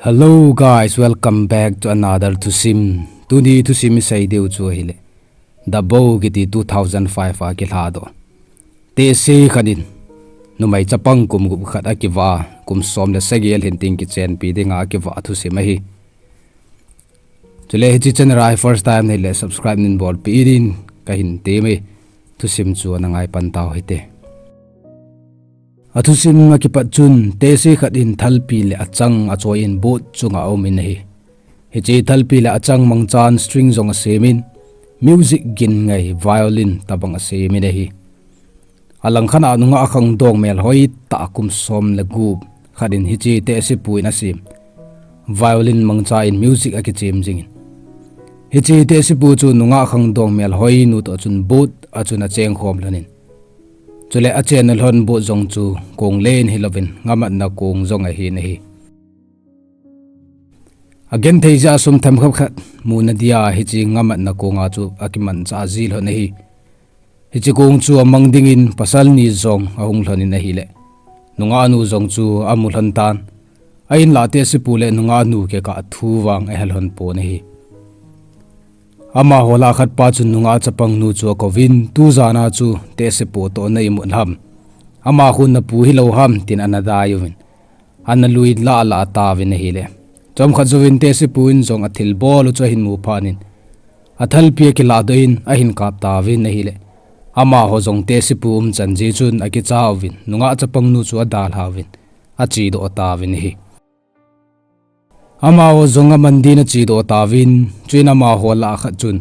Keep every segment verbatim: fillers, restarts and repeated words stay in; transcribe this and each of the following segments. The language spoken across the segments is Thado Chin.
Hello guys, welcome back to another thusim. Tuni thusim isei diu chu ahile, Dabo kiti two thousand five a kilhadoh, tehse khat in numei chapang kum gup khat akivah a, kum som le sagi alhin teng kichenpi dinga akivah thusim ahi. Chule hiche channel a hi first time nahile subscribe neibolpeh dingin kahin temme. Thusim chu ana ngaipan tau hite. Athusim akipat chun, tehse khat in thalpi le achang achoi in boat chunga aumin ahi. Hiche thalpi le achang mangchan string jong asemin, music gin ngai violin tobang asemin ahi. Alangkhat a nungah khangdong melhoi tah kum som le gup khat in hiche tehsepu in asem violin mangcha in music akichem jingin, hiche tehsepu chu nungah khangdong melhoinu toh chun boat a chun achengkhom lhonin, chule achenna lhon boat jong chu kong len hilouvin ngamatna kong jong ahin ahi. Agenthei jeh a sum themkhat khat muna dia hiche ngamatna konga chu akimanchah ji lhon ahi. Hiche kong chu amang dingin pasal ni jong ahung lhonin ahile, nungahnu jong chu amu lhon tan, a inlah tehsepu le nungahnu kikah thu vang ahe lhon pon ahi. Amaho lah khatpa chun nungah chapangnu chu akouvin, tujana chu tehsepu toh na imut ham, ama khun napu hilou ham tin ana dai uvin, ana lui lah lah tauvin ahile, chomkhat jouvin tehsepu in jong athilbol u chu ahin mu phatnin, athalpi akilahdoh in ahin kap tauvin ahile, amaho jong tehsepu umchan jeh chun akicha uvin, nungah chapangnu chu adalhauvin, achedoh tauvin ahi. Amaho jong aman din achedoh tauvin, chuin amaho lah khat chun,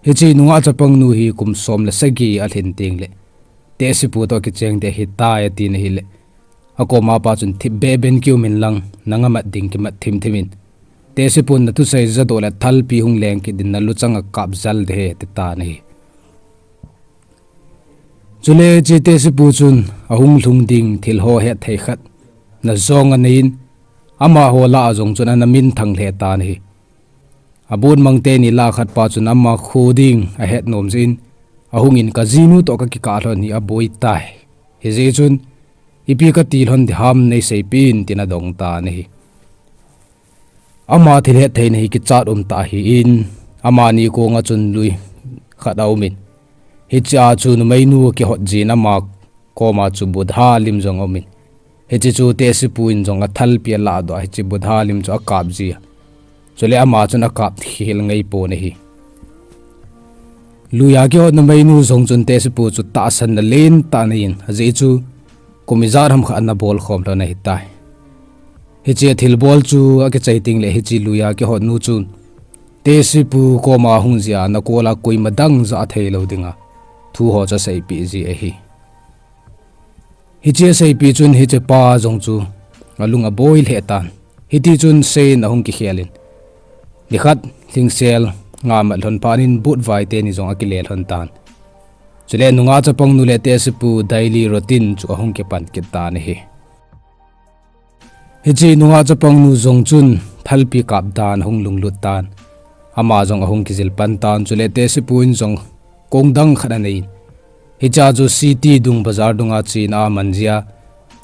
hiche nungah chapangnu hi kum som le sagi alhin tengle tehsepu toh kicheng ding ahitai atin ahile, akoma pa chun, thipbeh beh in kium inlang, nanga mat ding kimat thimthim in, tehsepun nathusei jadoh le thalpi hung leng kit din naluchang a kap jal ding ahi, ati tan ahi. Chule hiche tehsepu chun ahung lhung ding thilho hetthei khat na jong aneiyin, amaho lah a jong chun ana minthang lheh tan ahi. Aboat mang teni lah khatpa chun ama kho ding ahet nom jeh in, ahungin, kajinu toh kakikah lhon hi aboi tai, hijeh chun ipi kati lhon ding ham neiseipeh in tin adong tan ahi. Ama thil hettheina hi kichat umtah ahin, amani konga chun lui khat aumin, hichea chu numeinu kihot jin ama koma chu Buddha lim jong aumin, hiche chu tehsepu in jong athalpi alahdoh a hiche Buddha lim chu akap ji a, chule ama chun akap khel ngai pon ahi. Luia kihot numeinu jong chun tehsepu chu tahsanna lentah aneiyin, ajeh chu kum ijat ham khat ana bolkhom lhon ahitai. Hiche thilbol chu akichai tengle hiche luia kihotnu chun tehsepu koma hung jeh a nakola koima dang jah theilou dinga thuho chu aseipeh ji ahi. Hiche aseipeh chun hichepa jong chu alung aboi lheh tan, hitichun seiyin ahung kikhelin, nikhat lhingsel ngamat lhon phatnin boat vai teni jong akile lhon tan, chule nungah chapangnu le tehsepu daily routine chu ahung kipan kit tan ahi. Hiche nungah chapangnu jong chun thalpi kap dan ahung lunglut tan, ama jong ahung kijil pan tan, chule tehsepu in jong kong dang khat aneiyin, hichea chu city dung bazar dunga chena aman jia,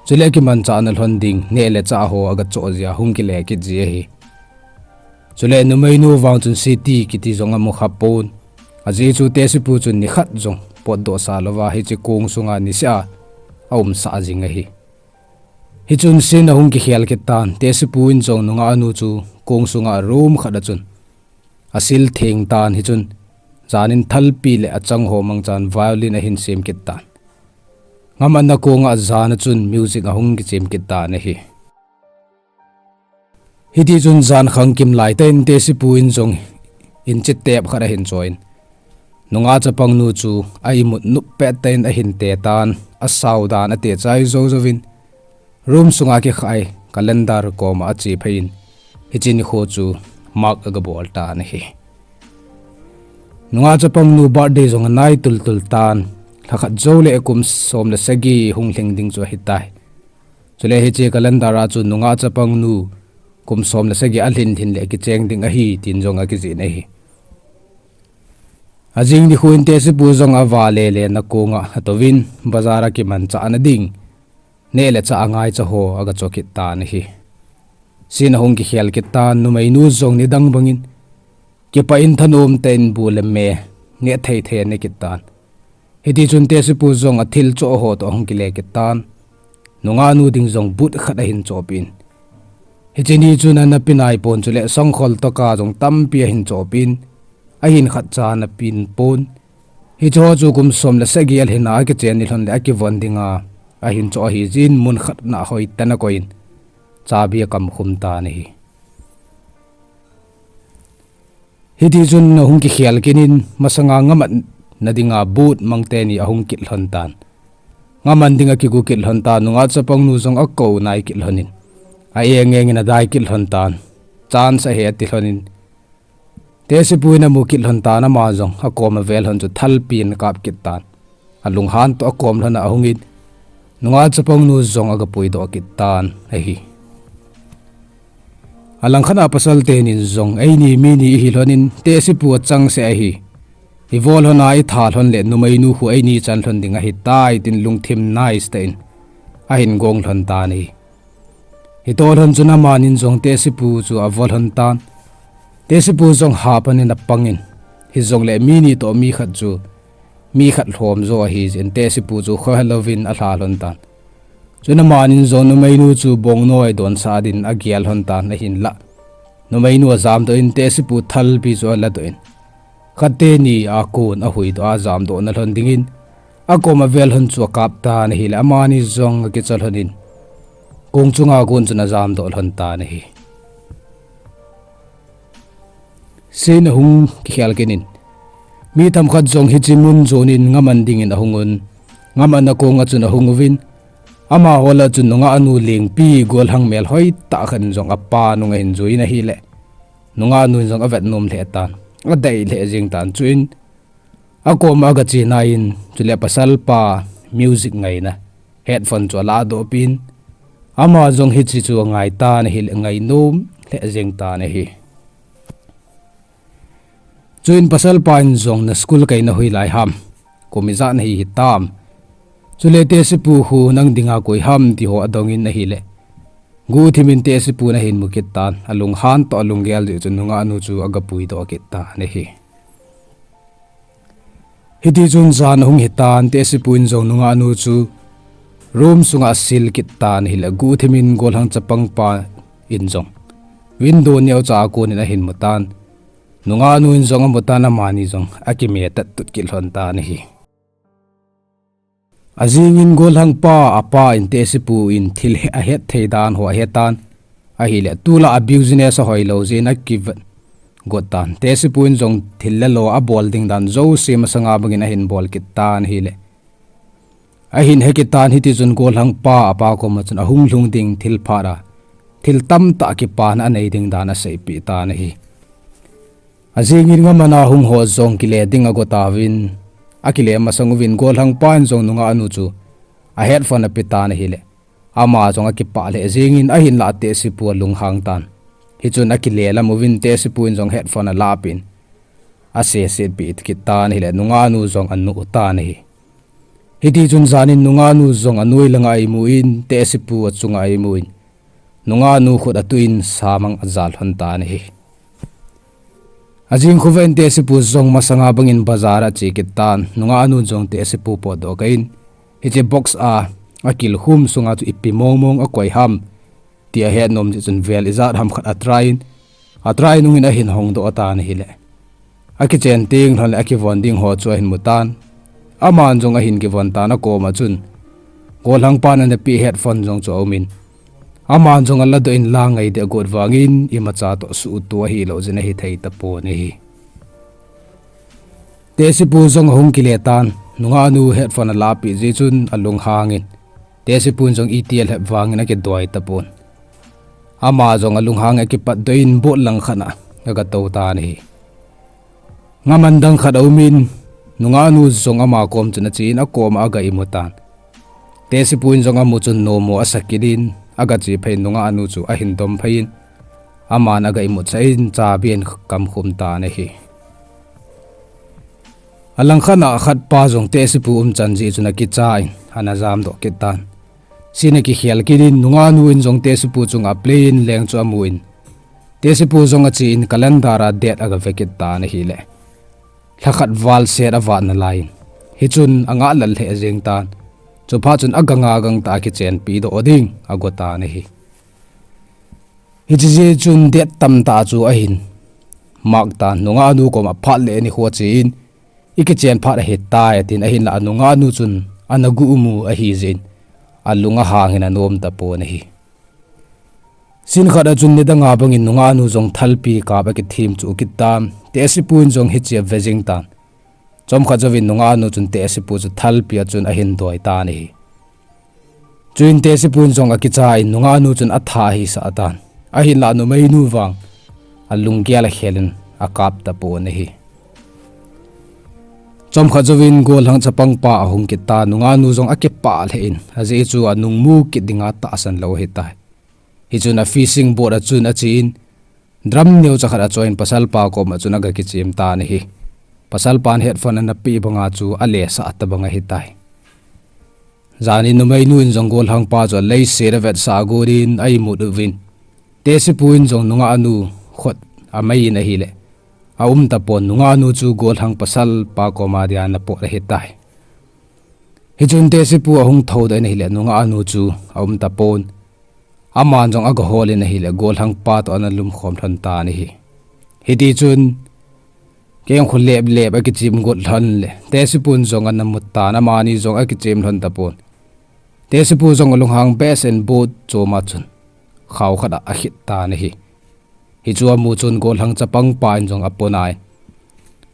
chule akimanchahna lhon ding neh le chah ho agachoh jia hung kile kit ji ahi. Chule numeinu vang chun city kiti jong amu khapon, ajeh chu tehsepu chun nikhat jong potdoh sah louva hiche kong sunga niseh a aumsah jing ahi. Hichun seiyin ahung kikhel kit tan, tehsepu in jong nungahnu chu kong sunga room khat a chun asil theng tan, hichun janin thalpi le achangho mangchan violin ahin sem kit tan, ngamatna konga jana chun music ahung kichem kit tan ahi. Hitichun jan khang kimlai tah in tehsepu in jong inche tep khat ahin choiyin, nungah chapangnu chu a imut nop pettah in ahin te tan, asao dan atechai jou jouvin, room sunga kikhai calendar koma ache pheiyin, hiche nikho chu mark agabol tan ahi. Nungah chapangnu birthday jong anai tultul tan, lhakhat joule kum som le sagi hung lhing ding chu ahitai. Chule hiche calendar a chu nungah chapangnu kum som le sagi alhin lhin le kicheng ding ahi tin jong akijih in ahi. Ajing nikho in tehsepu jong avale le nakonga atouvin bazar a kimanchahna ding neh le chah angaicha ho agachoh kit tan ahi. Scene ahung kikhel kit tan, numeinu jong nidang bangin kipah in thanom tah in bu le me neh thei thei aneh kit tan. Hitichun Tesipu jong athil choh ho toh ahung kile kit tan. Nungahnu ding jong boot khat ahin chohpeh in, hiche ni chun ana pe nai pon, chule sangkhol toh ka jong tampi ahin chohpeh in, ahin khatcha ana pen pon. Hiche ho chu kum som le sagih a lhina akichen ni lhon le akivon dinga ahin choh ahi jeh in mun khat na hoitah in akoi in, chabi akam khum tan ahi. Hitichun ahung kikhel kit in, masanga ngamatna dinga boot mang teni ahung kit lhon tan. Ngaman dinga kigu kit lhon tan, nungah chapang nu jong akou nai kit lhon in, a-eng eng in adai kit lhon tan. Chance ahi ati lhon in, Tesipu in amu kit lhon tan, ama jong akom avel lhon chu thalpi in akap kit tan. Alunghan toh akom lhon a ahung in, nungah chapang nu jong aga puidoh kit tan ahi. Alangkhat a pasal tenin jong, eini mi ni ihi lhon in, Tesipu achangseh ahi. Ivo lhon a itha lhon le numeinu khu eini chan lhon ding ahitai tin lungthim nice tah in ahin gong lhon tan ahi. Hitoh lhon chun amanin jong Tesipu chu avo lhon tan. Tesipu jong hapan in apang in, hijongle mi ni toh mi khat chu, mi khat lhom jo ahi jeh in Tesipu chu khohe louvin alha lhon tan. Chun amanin jong numeinu chu bongnoi donsah din agel lhon tan ahinlah, numeinu ajamdoh in Tesipu thalpi chu aladoh in, khat teni a kon ahuidoh a ajamdoh na lhon dingin, akom avel lhon chu akap tan ahile, amani jong akicha lhon in, kong chunga kon chun ajamdoh lhon tan ahi. Scene ahung kikhel kit in, mi themkhat jong hiche mun jon in ngaman dingin ahung un, ngaman a kong a chun ahung uvin, amaho lah a chun nungahnu lengpi golhang melhoi tah khat in jong apa nung ahin jui in ahile, nungahnu in jong avet nom lheh tan, adei lheh jeng tan. Chuin akoma aga che nai in, chule pasalpa music ngaina headphone chu aladoh peh in, ama jong hiche chu angai tan ahile, angai nom lheh jeng tan ahi. Chuin pasalpa in jong, na school kaina hoilai ham, kum ijat nahi hitam, chule Tesipu khu nang dinga koi ham, ti ho adong in ahile, guhthim in Tesipu in ahin mu kit tan, alunghan toh alunggel jeh chun nungahnu chu aga puidoh kit tan ahi. Hitichun jan ahung hitan, Tesipu in jong nungahnu chu room sunga asil kit tan ahile, guhthim in golhang chapangpa in jong window neocha a kon in ahin mu tan. Nungahnu in jong amu tan, amani jong akime tat tut kit lhon tan ahi. Ajing in golhangpa apa in Tesipu in thil he, ahet thei dan ho ahetan ahile, tulai a business ahoilou jeh in akivet got tan. Tesipu in jong thil le lo abol ding dan jouse masanga bangin ahin bol kit tan ahile, ahin he kit tan. Hitichun golhangpa apa koma chun ahung lhung ding thil phat a, thil tamtah kipana anei ding dan aseipeh tan ahi. Ajing in ngaman a hung ho jong kile ding ago tauvin, akile masang uvin golhangpa in jong nungahnu chu a headphone ape tan ahile, ama jong akipah lheh jeng in, ahinlah Tesipu alunghang tan. Hichun akile lam uvin Tesipu in jong headphone alahpeh in, asesetpeh kit tan ahile, nungahnu jong anu tan ahi. Hitichun jan in nungahnu jong anoi langa aimu in, Tesipu achunga aimu in, nungahnu khut atuh in samang ajal lhon tan ahi. Ajing khovah in Tesipu jong masanga bangin bazar a ache kit tan, nungahnu jong Tesipu potdoh kah in, hiche box a akilkhum sunga chu ipi mongmong akoi ham, ti ahet nom jeh chun vel ijat ham khat atry in, atry nungin ahin hongdoh tan ahile, akichen teng lhon le akivon ding ho chu ahin mu tan. Aman jong ahin kivon tan, akoma chun golhangpan anapeh headphone jong chu aumin, aman jong aladoh in la ngai ding agot vangin imacha toh suhtoh ahilou jeh in ahithei tapon ahi. Tesipu jong ahung kile tan, nungahnu headphone alahpeh jeh chun alunghang in, Tesipu in jong iti alhep vangin akidoi tapon. Ama jong alunghang in akipatdoh in boat langkhat a aga tou tan ahi. Ngaman dang khat aumin, nungahnu jong ama kom chun ache in akoma aga imu tan. Tesipu in jong amu chun nomo asakit in, aga che phei in nungahnu chu ahin dom phei in, aman aga imutchah in chabi ahin kamkhum tan ahi. Alangkhat a khatpa jong Tesipu umchan jeh chun akicha in, ana jamdoh kit tan. Scene akikhel kit in nungahnu in jong Tesipu chunga play in leng chu amun, Tesipu jong achen calendar a date agave kit tan ahile, lhakhat val set avat nalai in, hichun angah lal lheh jeng tan. Chuphat chun aganga gangtah a kichenpi doh ding ago tan ahi. Hiche jeh chun date tamtah chu ahin mark tan, nungahnu koma phat le nikho achen, ikichen phat ahitai atin, ahinlah anungahnu chun ana guhmu ahi jeh in alung ahang in anom tapon ahi. Scene khat a chun nidanga bangin nungahnu jong thalpi kap akithem chu kit tan, Tesipu in jong hiche ave jeng tan. Chomkhat jouvin nungahnu chun Tesipu chu thalpi a chun ahin doi tan ahi. Chuin Tesipu in jong akicha in nungahnu chun atha ahisah tan. Ahinlah numeinu vang alunggel akhel in akap tapon ahi. Chomkhat jouvin gollhang chapangpa ahung kit tan, nungahnu jong akipah lheh in, ajeh chu anung mu kit dinga tahsan lou ahitai. Hichun a fishing boat a chun achen, drum neocha khat achoiyin pasalpa koma chun aga kichem tan ahi. Pasalpan headphone ana peh banga chu alesah tabang ahitai. Janin numeinu in jong gollhangpa chu aleiset avetsah got in a-imut uvin, Tesipu in jong nungahnu khut amai in ahile, aum tapon, nungahnu chu gollhang pasalpa koma dia ana pot ahitai. Hichun Tesipu ahung thoudoh in ahile, nungahnu chu aum tapon. Aman jong aga hol in ahile, gollhangpa toh ana lumkhom lhon tan ahi. Hitichun, keng khu lep lep akichem got lhon le, Tesipun jong ana mut tan, amani jong akichem lhon tapon. Tesipu jong alunghang behseh in boat choma chun khao khat a akhit tan ahi. Hichu amu chun gollhang chapangpa in jong apona in,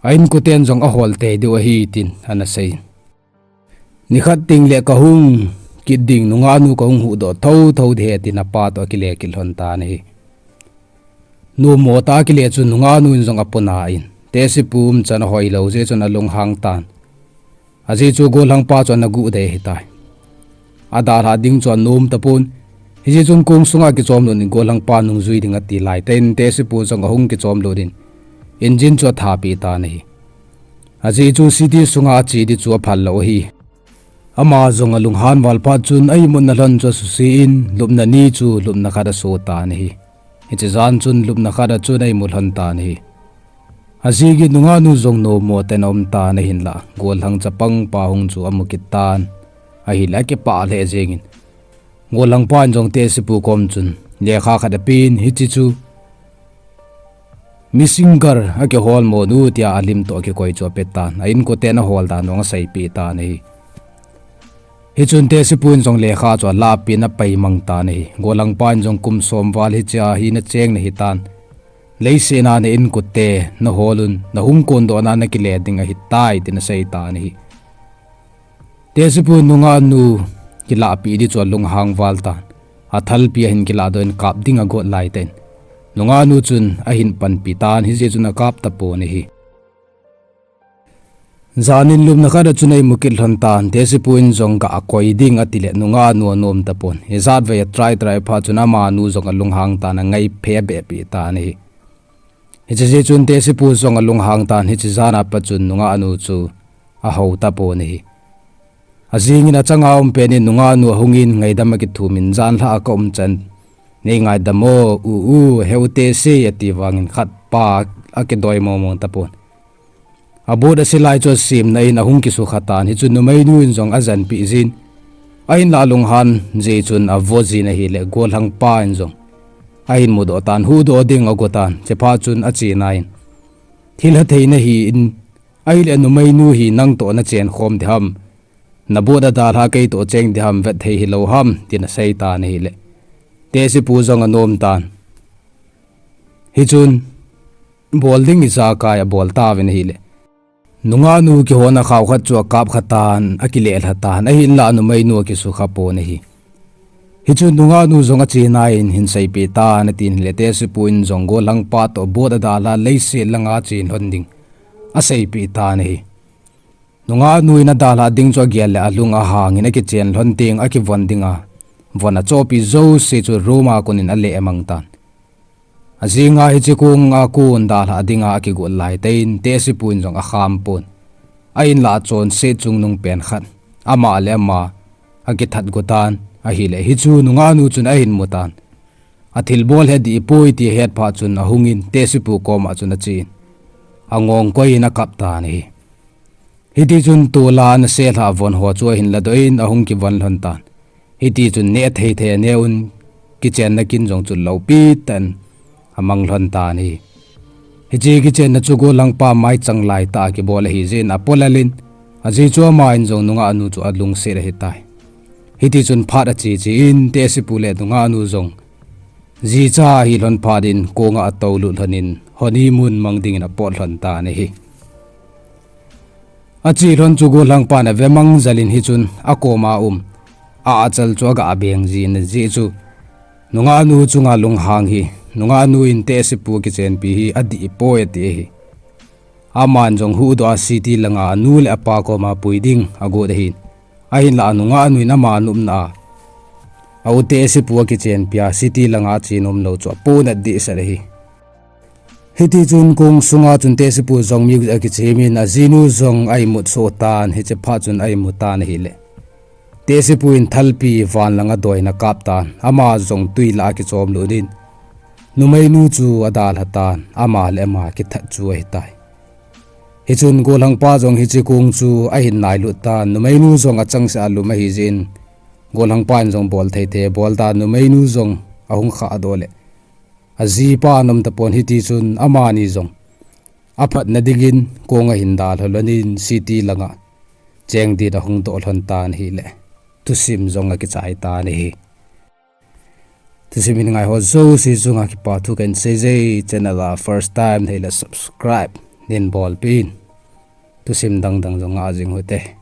a-inkoten jong ahol tei diu ahi tin ana sei. Nikhat tengle kahung kit ding, nungahnu kahung huhdoh thotho ding ahi tin apa toh akile kit lhon tan ahi. Nommo tah a akile chun nungahnu in jong apona in, Tesipu umchan ahoilou jeh chun alunghang tan. Ajeh chu gollhangpa chu ana guh dei ahitai. Adalhah ding chu anom tapon. Hijeh chun kong sunga kichom lut in gollhangpa nungjui ding ati laitah in Tesipu jong ahung kichom lut in, engine chu athapeh tan ahi. Ajeh chu city sunga ache ding chu aphal lou ahi. Ama jong alunghan val phat chun a-imutna lhon chu asuse in, lupna ni chu lupna khat aso tan ahi. Hiche jan chun lupna khat a chun a-imu lhon tan ahi. Ajingin nungahnu jong nommo tah in aum tan ahinlah, gollhang chapangpa hung chu amu kit tan ahile, akipah lheh jengin, gollhangpa in jong Tesipu kom chun lekha khat apen, hiche chu missing girl, akiholmo nu tia alim toh akikoi chu ape tan, a-inkoten ahol dan jong aseipeh tan ahi. Hichun Tesipu in jong lekha chu alahpeh in apaimang tan ahi. Gollhangpa in jong kum som val hichea hi nacheng nahitan, leiset a na-inkote nahol un, nahung kondohna a nakile ding ahitai tin asei tan ahi. Tesipu in nungahnu kilahpeh ding chu alunghang val tan. Athalpi ahin kilahdoh in kap ding agot laitah in, nungahnu chun ahin panpi tan, hijeh chun akap tapon ahi. Janin lupna khat a chun a-imu kit lhon tan, Tesipu in jong gah akoi ding atile, nungahnu anom tapon. Ijat vei a try try phat chun amanu jong alunghang tan, angaiphe abehpeh tan ahi. Hiche jeh chun Tesipu jong alunghang tan, hiche jan a pat chun nungahnu chu ahou tapon ahi. Ajingin achanga um pen in nungahnu ahungin ngaidam akithum in, janlhah a kaum chan neingaidam o, u u, heu Tesi, ati vangin khatpa akidoi mongmong tapon. A boat ase lai chu asemna in ahung kisukha tan, hichun numeinu in jong ajanpeh jin, ahinlah alunghan jeh chun avo jin ahile, gollhangpa in jong ahin mudoh tan, huhdoh ding ago tan, chuphat chun achena in, thilha thei nahi in, ahile numeinu hi nangtoh nachen khom ding ham, na boat adalhah keitoh cheng ding ham, vet thei hilou ham, tin asei tan ahile, Tesipu jong anom tan. Hichun bol ding ijakai abol tauvin ahile, nungahnu kihona khao khat chu akap kha tan, akile lha tan, ahinlah numeinu akisukha pon ahi. Hichun nungahnu jong achena in hin seipeh tan atin ahile, Tesipu in jong gollhangpa toh boat adalhah leiset langa chen lhon ding aseipeh tan ahi. Nungahnu in adalhah ding chu agel le alung ahangin akichen lhon teng akivon dinga, von achohpeh jouse chu room a konin alehmang tan. Ajinga hiche konga kon dalhah dinga akigot laitah in Tesipu in jong akham pon. Ahinlah achonset chungnung pen khat, ama le ama akithat go tan. Ahile hichu nungah nu chun ahin mu tan. Athilbol hi adih poi ti ahet phat chun ahungin tehsepu koma chun achen, angong koiyin akap tan ahi. Hitichun tola ana selhah von ho chu ahin ladoh in ahung kivon lhon tan. Hitichun neh thei thei aneh un, kichenna kin jong chu lopi tah in amang lhon tan ahi. Hiche kichenna chu gollhangpa maichang laitah a kibol ahijeh in apolal in, ajeh chu aman jong nungah nu chu alungset ahitai. Hitichun phat ache che in tehsepu le nungah nu jong jicha ahi lhon phat in konga atoulut lhon in honeymoon mang dingin apot lhon tan ahi. Ache lhon chu gollhangpan ave mang jal in hichun akoma um, a achal chu aga beng jin ajeh chu nungah nu chunga lunghang hi nungah nu in tehsepu kichenpi hi adih poi ati ahi. Aman jong huhdoh a city langa anu le apa koma pui ding agot ahin. Ahinlah anungah nu in ama nopna a, a u tehsepu akichenpi a city langa ache nom lou chu aponat dehset ahi. Hitichun kong sunga chun tehsepu jong music akichem in ajinu jong a imut soh tan, hiche phat chun a imu tan ahile tehsepu in thalpi van langa doiyin akap tan, ama jong twi lah a akichom lut in numeinu chu adalha tan, ama le ama kithat chu ahitai. Hichun gollhangpa jong hiche kong chu ahin nailut tan, numeinu jong achangseh a alum ahijeh in gollhangpa in jong bol thei thei abol tan, numeinu jong ahung khahdoh leh ajipa anom tapon, hitichun amani jong aphatna dingin kong ahin dalha lhon in city langa cheng din ahung doh lhon tan ahile thusim jong akichai tan ahi. Thusim hin ngaiho jouse chunga kipa thu kahin seije, channel a first time nahile subscribe neihin bolpeh in. Thusim dang dang jong ngah jing uhite.